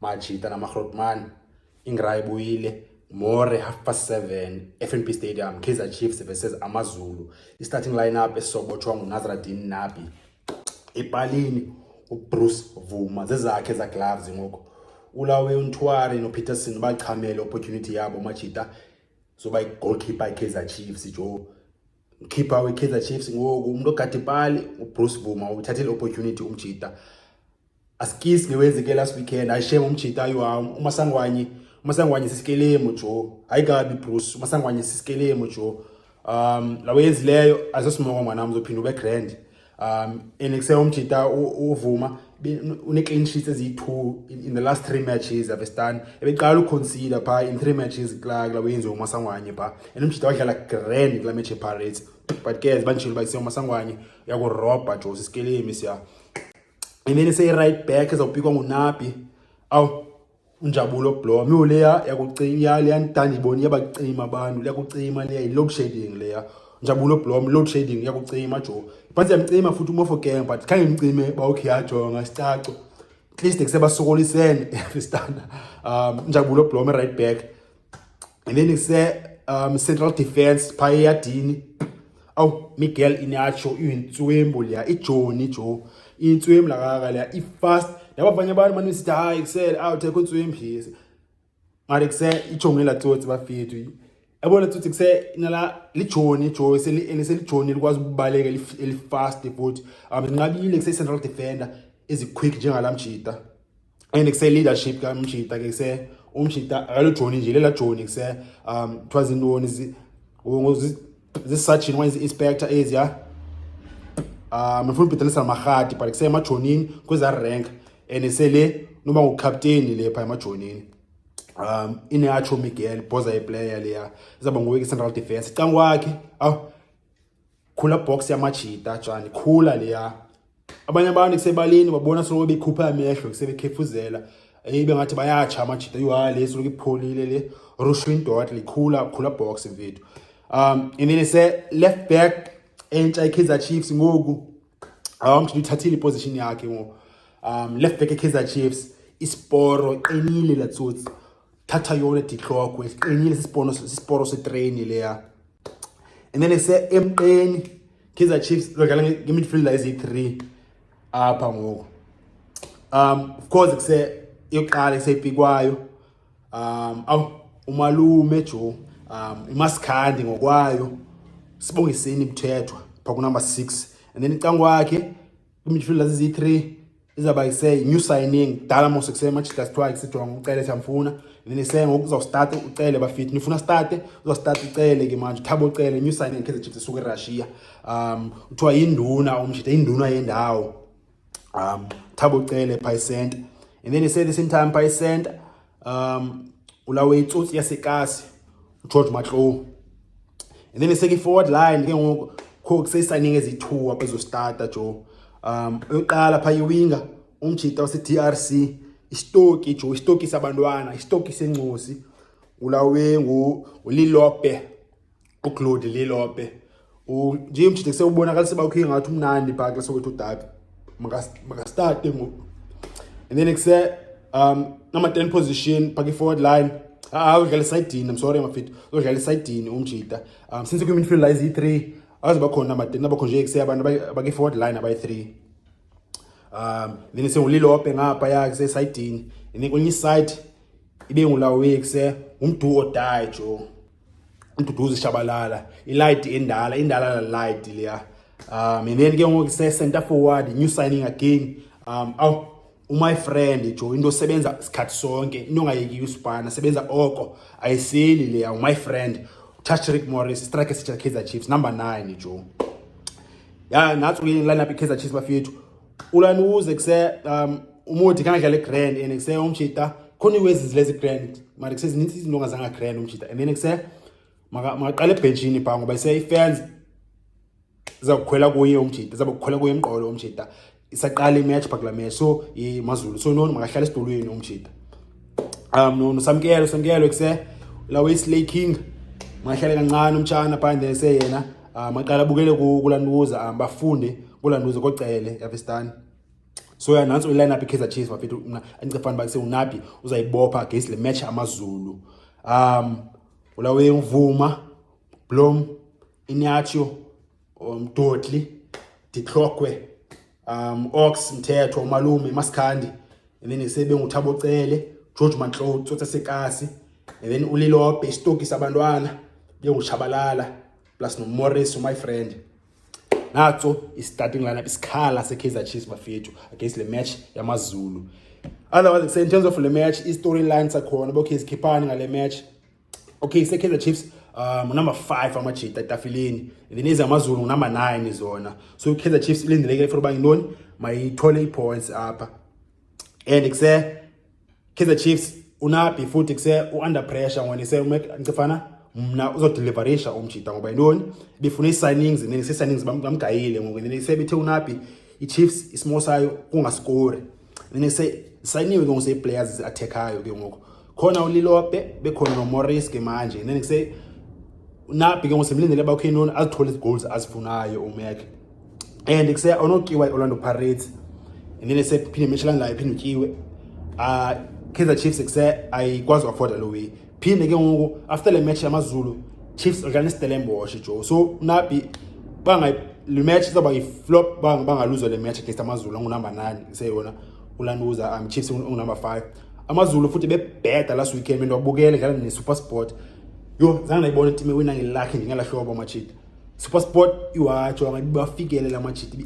Majita namaGrootman, ingra ibuyile more 7:30, FNB Stadium, Kaizer Chiefs versus AmaZulu. I-starting lineup esisobotshwa nguNasreddine Nabi epalini, uBruce Bvuma zezakhe eza gloves ngoku. Ulawe uNtwari noPeterson bachamele opportunity yabo majita zoba i-goalkeeper iKaizer Chiefs jo. Keeper weKaizer Chiefs ngoku umuntu ogada ipali uBruce Bvuma, uthathile opportunity umjita. Asikisi ngewenzeke last weekend, ayishem umjita ayiwa uMaswanganyi, uMaswanganyi sisikelemu jo. Ayikabi Bruce, uMaswanganyi sisikelemu jo. Lawo yenzileyo azosimoko mwanami, uzophinda ube grand. And kuse umjita uvuma une clean sheets eziyi-2 in the last three matches avestan ebeqala uconcede pha in three matches kula wenziwe uMaswanganyi pha, and umjita wadlala grand kula match ePirates, but ke zibanjile uba uMaswanganyi uyakurobha jo, sisikelemi siya. And then say right back ezawupikwa nguNabi, awu uNjabulo Blom yo, leya yakucima leya, ndandibona iyabacima abantu, liyakucima leya, i-load shedding leya. Njabulo Blom, load shedding iyakucima jo, phantsi yamcima futhi uMofokeng, but khange imcime bawukhe yajonga sicaco, at least kusebasokolisene yafistana. Njabulo Blom right back, and then kuse central defense phaa eyadini, awu Miguel Inacho, intswembu leya, ijoni jo, intswembu lakaka leya, i-fast. Yabavanye abantu manje sithi hayi kusele out ekho intswembu mara kuse ijonge la tsotsi bafethu, yabona tsotsi kuse nala lijoni jo, selijoni likwazi ukubaleka elifast futhi. Nqabile kuse central defender ezi-quick njengala mjita, and kuse leadership kamjita ke, kuse umjita akalujoni nje lela joni kuse kuthiwa zintoni zi-sergeant okanye zi-inspector eziya. Ngifuna ubhidanisa namarhadi, but kuse emajonini kweza rank and sele noba ngukapteni le pha emajonini. Inacho Miguel boza iplayer leya izaba nguye ke-central defense. Cangu wakhe, awu khula box yamajita jani, khula leya. Abanye abantu kusebaleni babona soloko bekhupha amehlo kusebekhefuzela, ibe ngathi bayatsha amajita. Yho hayi, le soloko ipholile le, Rushwin Dortley, khula khula box mfethu. And then se left back entsha iKaizer Chiefs ngoku, awumthi uthathile iposition yakhe ngoku. Left back eKaizer Chiefs, isiporo iqinile la tsotsi, thatha yona dihlokwe, siqinile sisiporo, sisiporo setrain leya. And then se emqeni Kaizer Chiefs izodlala nge-midfielder eziyi-3 apha ngoku. Of course kuse yokuqala eseyipikwayo, awu umalume jo, iMasikhandi ngokwayo, Sibongiseni Mthethwa pha ku number 6, and then icango wakhe imidfielders eziyi-3 izaba ise new signing dala mos kuse Manchester sithiwa kusijonga uCele siyamfuna, and then ise ngoku uzawustart uCele bafit nifuna start, uzawustart uCele ke manje, Thabo Cele, new signing Kaizer Chiefs esuka eRussia. Kuthiwa yinduna umjita, induna yendawo, Thabo Cele pha center, and then ise the same time pha center ulawe itsotsi yasekasi uGeorge Matlou. And then iseke forward line ke ngoku kho kuseyisigning eziyi-2 apha ezostarta jo. Oyokuqala pha iwinga, umjita wase-DRC, istoki jo, istoki sabantwana, istoki sencosi, ulawe ngu uLilope, uClaude Lilope. Nje umjita kusewubonakalisa uba ukhe ngathi umnandi phaa kule Soweto derby, makastarte ngoku. And then kuse number 10 position phaa kwi-forward line, ah udlala esayidini, I'm sorry mafethu, uzodlala esayidini umjita. Since kwi-midfield eziyi-3 azoba khona number 10 nabakho nje kuse abantu abakwi-forward line abayi-3. Then senguLilope ngapha ya kusesayidini, and then kwenye iside ibe ngulawe kuse umdu or die jo, uMduduzi Shabalala, ilight endala, indala la light leya. And then ke ngoku se center forward, new signing again, aw my friend jo, into osebenza isikhathi sonke, into ongayekiyo usipana sebenza oko ayiseli leya, my friend Tashreeq Morris, striker sitsha Kaizer Chiefs, number 9 jo. Ya natso ke line up iKaizer Chiefs bafethu. Ulanuze kuse umuthi kangadlala grand, and kuse umjita khona iwezi lezi grand mara kuse zininzi izinto ongazanga grand umjita, and then kuse makaqala ebhenchini pha ngoba ise ifans zakukhwela kuye umjita, zabe kukhwela kuye emqolo umjita isaqala imatch pha kula match, so iMaZulu, so noni makahlala esitulweni umjita. No noSamkelo, Samkelo kuse la Wesley King mahlale kancane umtshana pha, and then seyena aqala abukele kulanduza, bafunde kulanduza koCele yafistani. So ya, nantso i-lineup i-Kaizer Chiefs, bafethu. Mna andicefani uba sewuNabi uzayibopha against le match AmaZulu. Ulawe Mvuma, Blom, Iheanacho, Dortley, Ditlhokwe, Ox, Mthethwa, umalume Masikhandi, and then sebe nguThabo Cele, George Matlou, Tsotsa Sekasi, and then uLilope, isitoki sabantwana, benguTshabalala plus noMorris, my friend. Natso i-starting lineup, isikhala se-Kaizer Chiefs, bafethu, against le match yamaZulu. Otherwise, in terms of le match, i-storyline sakhona, okay, sikhiphani ngale match? Okay, se-Kaizer Chiefs number 5 amajita etafileni, and then ezamaZulu number 9 zona. So i-Kaizer Chiefs ilindeleke for uba yintoni? Mayithole ii-points apha. And kuse Kaizer Chiefs uNabi futhi kuse u-under pressure ngone se ngicefana mna uzodeliverisha umjita, ngoba yintoni? Befuna ii-signings, and then ii-signings bamgayile ngoku, and then sebethe uNabi i-Chiefs isimo sayo kungascori, and then se sayiniwe ke ngoku ii-players zi-attackayo ke ngoku, khona uLilope, bekhona noMorris ke manje, and then kuse uNabi ke ngoku simlindele uba okay ntoni, azithole ii-goals azifunayo uMac. And kuse awunotyiwa i-Orlando Pirates, and then sephinde match elandelayo iphinde utyiwe. Kaizer Chiefs kuse ayikwazi uafforda lo way. Phinde ke ngoku after le match yamaZulu, Chiefs udlala neStellenbosch, Joe. So Nabi banga le match izawuba yi-flop, bangaluza le match against AmaZulu angu-number 9, seyona ulanduza Chiefs ungu-number 5. AmaZulu futhi bebheda last weekend, bendwabukele dlala ne-SuperSport. Yho, zange ndayibona iteam ewina ngelakhi njengelaa hlobo, amajita. SuperSport iwatsho bafikele la majita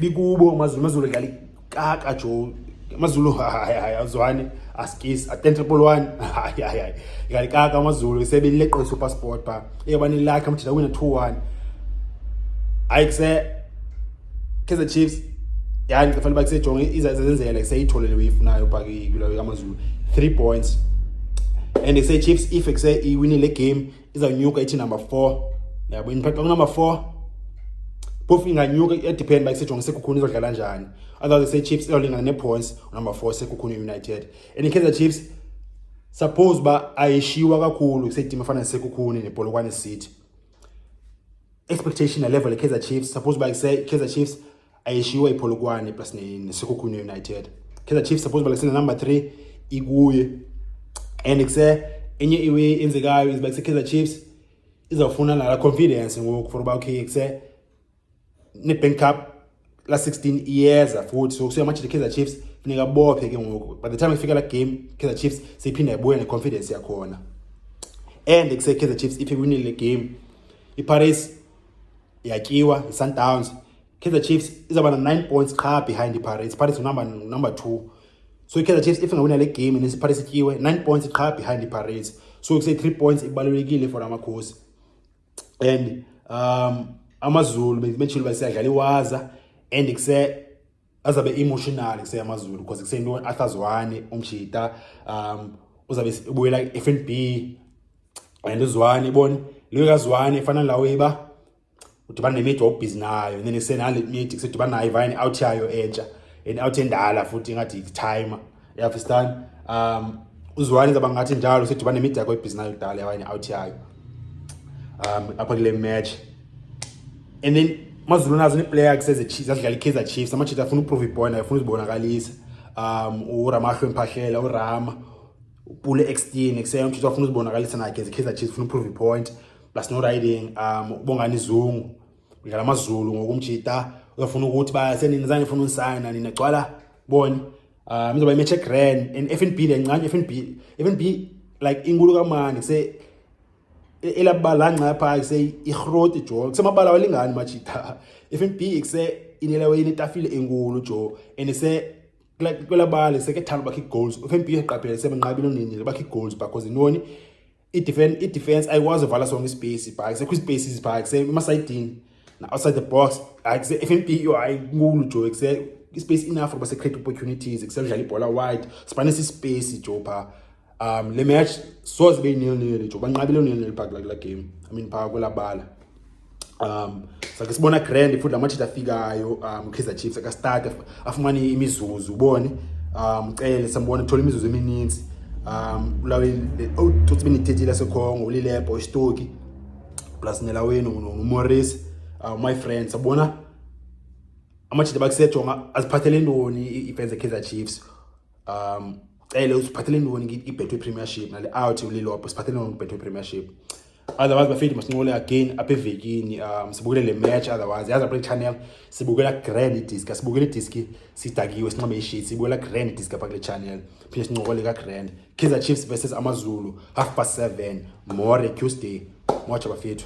bikubo AmaZulu. AmaZulu dlala ikaka, Joe. AmaZulu, hayi hayi, azwani askis a 10-1-1. Hayi hayi hayi, ikaka AmaZulu sebeleqe SuperSport pha, eyabanelakhi amajita wina 2-1. Hayi, kuse Kaizer Chiefs yani kufanele uba kusejonge izenzele kuseyithole le uyifunayo pha kula AmaZulu, 3 points. And say Chiefs if kuse iwine le game izawunyuka ithi number 4, yabo. In fact, number 4 phofu inganyuka, iyadepend uba isejonge Sekhukhune izodlala njani. Otherwise say Chiefs izawulingana nee-points number 4 Sekhukhune United. And i-Kaizer Chiefs suppose uba ayishiwa kakhulu kuseteam efana neSekhukhune nePolokwane City. Expectation level e-Kaizer Chiefs suppose uba kuse Kaizer Chiefs ayishiwa iPolokwane plus neSekhukhune United. Kaizer Chiefs suppose uba kusena number 3 ikuye. And kuse enye iwe enzekayo is uba kuse Kaizer Chiefs izawufuna nala confidence ngoku for uba okay kuse Nedbank Cup la 16 iyeza futhi. So kusuka manje Kaizer Chiefs funeka bophe ke ngoku. By the time ifika la game, Kaizer Chiefs seyiphinda ibuya neconfidence yakhona. And kuse Kaizer Chiefs if iwinile le game, iParis yatyiwa iSundowns, Kaizer Chiefs izawuba na 9 points qha behind iPirates. Pirates number 2. So iKaizer Chiefs if ingawina le game and iPirates ityiwe, 9 points qha behind iPirates. So kuse 3 points ibalulekile for Amakhosi. And AmaZulu bentshilo basiyadlala iwaza, and kuse azabe emotional kuse AmaZulu because kuse into Arthur Zwane umjita uzabe ubuyela FNB, and uZwane ibone leyo kaZwane efana lawo iba udibana nemedia obusy nayo, and then isenale media kusedibana nayo ivayini out yayo entsha and out endala futhi ngathi timer, you understand? UZwane izaba ngathi njalo sedibana nemedia yakho ebusy nayo kudala yawayini out yayo apha kule match. And then Mazulu nazo ne-player kuseze Chiefs adlala i-Kaizer Chiefs, amajita afuna uprove ipoint, afuna uzibonakalisa. URamahlo Mphahlela, uRama uPule Extin, kuseye umjita afuna uzibonakalisa nakhe as i-Kaizer Chiefs, ufuna uprove ipoint plus no riding uBongani Zungu udlala AmaZulu ngokumjita uzofuna ukuthi ba senini zange ifuna unisayina nina gcwala bone. Izoba imatch egrand and FNB lencane, FNB, FNB like inkulu kamani kuse elabala ngapha kuse igroti, jo, kusemabala walingani majita. FNB kuse inelawe inetafile enkulu, jo, and se kwelabala sekethanda bakhe goals. FNB iqaphele sebenqabile nini bakhe goals because intoni, i-defense ayikwazi uvala sonke ispace pha, kusekho ispaces pha kuse emasayidini na outside the box. Hayi, kuse FNB yo, hayi, nkulu, jo, kuse ispace enough for base create opportunities, kuse dlala ibhola wide, sipanisa ispace, jo, pha. Le match soze be 0-0, jo, banqabile 0-0 pha kula game, I mean pha kwelabala. Sake sibona grand futhi lamatshita afikayo Kaizer Chiefs aka start afumane imizuzu, ubone Cele sambona thola imizuzu emininzi ulawe utsotsi benithethile laseKhongo, uLilepo, iStoki plus nelaweni noMorris, my friend, sabona. Amajita bakusejonga aziphathele ntoni ii-fans ze-Kaizer Chiefs. Cele usiphathele ntoni i-Betway Premiership nale out uLilopo, siphathele ntoni i-Betway Premiership? Otherwise bafethu, masincokole again apha evekini, sibukele le match. Otherwise yazi, apha channel sibukela grand idiski, asibukele idiski sidakiwe sinxibe ishit, sibukela grand idiski apha kule channel, phinde sincokole ka-grand. Kaizer Chiefs versus AmaZulu, 7:30 more Tuesday. Moja bafethu.